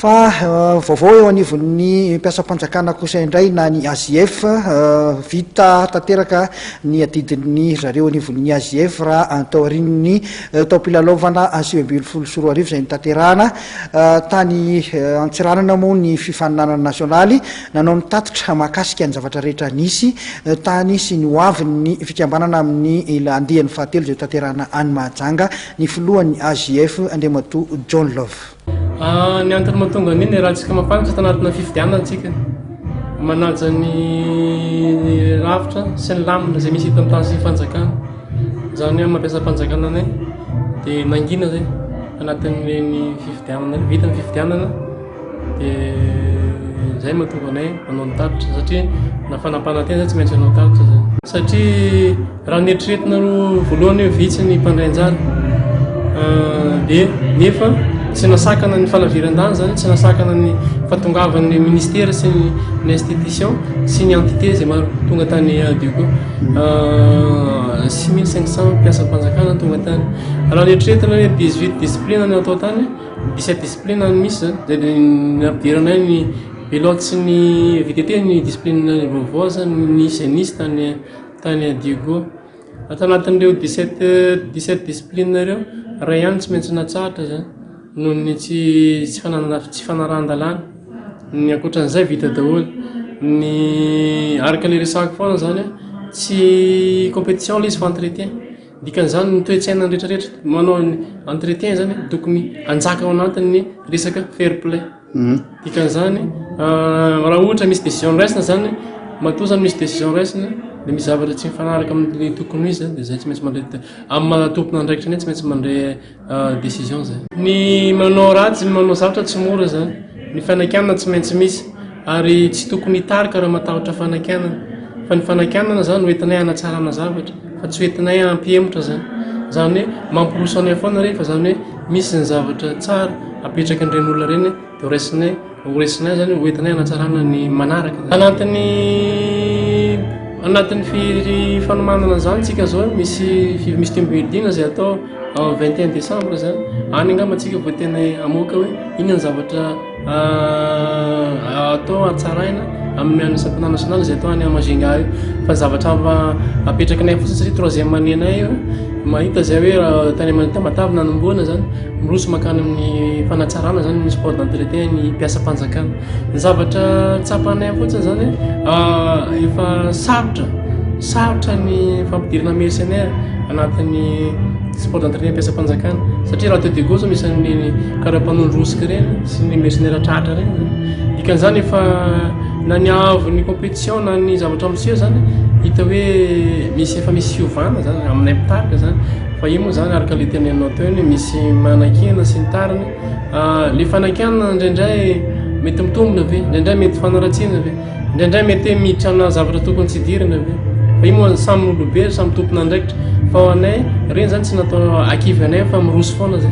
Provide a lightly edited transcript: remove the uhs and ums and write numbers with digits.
Fa vaovao eo anivon'ny mpiasam-panjakana kosa indray na ny AJF, vita tanteraka ny adidin'ny zareo anivon'ny AJF raha taorian'ny taom-pilalaovana 2019 izay notanterahana tany Antsiranana moa ny fifaninanana nasionaly. Nanao ny tatitra mahakasika ny zavatra rehetra nisy tany sy ny hoavin'ny fikambanana amin'ny andiany fahatelo izay hotanterahana any Mahajanga ny filohan'ny AJF Andriamatoa John Love. Ny antony mahatonga an'iny, raha tsika mampangatra tanatina fifidianana tsika, manaja ny rafitra sy ny lamina izay misy eto amin'ny tany sy ny fanjakana, izany hoe mampiasa fanjakana anay dia nangina zay anatin'ireny fifidianana ireny, vita ny fifidianana dia zay mahatonga anay manao ny tatitra satria na fanampanantena zay tsy maintsy hanao tatitra zay satria Raha ny eritreretina aloha voalohany hoe vitsy ny mpandray anjara dia nefa tsy nasakana ny falaviran-danja zany, tsy nasakana ny fahatongavan'ny ministera sy ny institution sy ny entité izay maro tonga tany Diego. 6500 mpiasam-panjakana tonga tany. Raha ny eritreretina hoe 18 discipline no atao tany, 17 discipline no misy zany, dia nampidiranay ny pilote sy ny VTT ny discipline vaovao zany nisy nisy tany Tany Diego. Ato anatin'ireo 17 17 disciplines ireo, iray ihany tsy maintsy natsahatra izany noho ny tsy tsy fananana tsy fanarahan-dalàna. Ny ankoatran'izay vita daholo. Ny araka ilay resahako foana izany an, tsy compétition ilay izy fa entretien. Dikan'izany ny toe-tsaina rehetrarehetra manao ny entretien izany tokony hanjaka ao anatin'ny resaka fair play. Dikan'izany raha ohatra misy décision raisina zany, matoa zany misy décision raisina dia misy zavatra tsy mifanaraka amin'ny tokony ho izy dia zay tsy maintsy mandray, amin'ny maha tompon'andraikitra anay tsy maintsy mandray décision zay. Ny manao ratsy, ny manao zavatra tsy mora zany, ny fanakianana tsy maintsy misy ary tsy tokony hitarika raha matahotra fanakianana fa ny fanakianana zany hoentinay hanatsarana zavatra fa tsy hoentinay hampihemotra zany, zany hoe mampiroso anay foana ireny fa zany hoe misy ny zavatra tsara apetraky an'ireny olona ireny dia ho raisinay, ho raisinay zany ho entinay hanatsarana ny manaraka. Anatin'ny anatin'ny firy fanomanana an'izany tsika zao misy misy team building izay atao en 21 décembre zany, any angamba tsika vao tena hamoaka hoe inona ny zavatra atao hatsaraina amin'ny an'ny championnat national izay atao any Majunga io fa ny zavatra apetrakinay fotsiny satria troisième année nay io mahita zay hoe raha tany amin'ny Tamatave nanombohana zany miroso mankany amin'ny fanatsarana zany ny sport d'entretien ny mpiasam-panjakana ny zavatra tsapanay fotsiny zany efa sarotra sarotra ny fampidirana mercenaire anatin'ny sport d'entretien mpiasam-panjakana satria raha teo Diego zao misy an'ireny karapanondro hosika ireny sy ny mercenaire tratra ireny zany dikan'izany efa na ny haavon'ny compétition na ny zavatra miseho zany hita hoe misy efa misy fiovana zany aminay mpitarika zany fa io moa zany araka le teneninao teo iny misy manakiana sy ny tariny le fanakianana indraindray mety mitombina ve indraindray mety fanaratsiana ve Indraindray mety hoe miditra amina zavatra tokony tsy hidirana ve? Fa io moa samy olobe, samy tompon'andraikitra. Fa ho anay, ireny zany tsy natao hakivy anay fa miroso foana zay.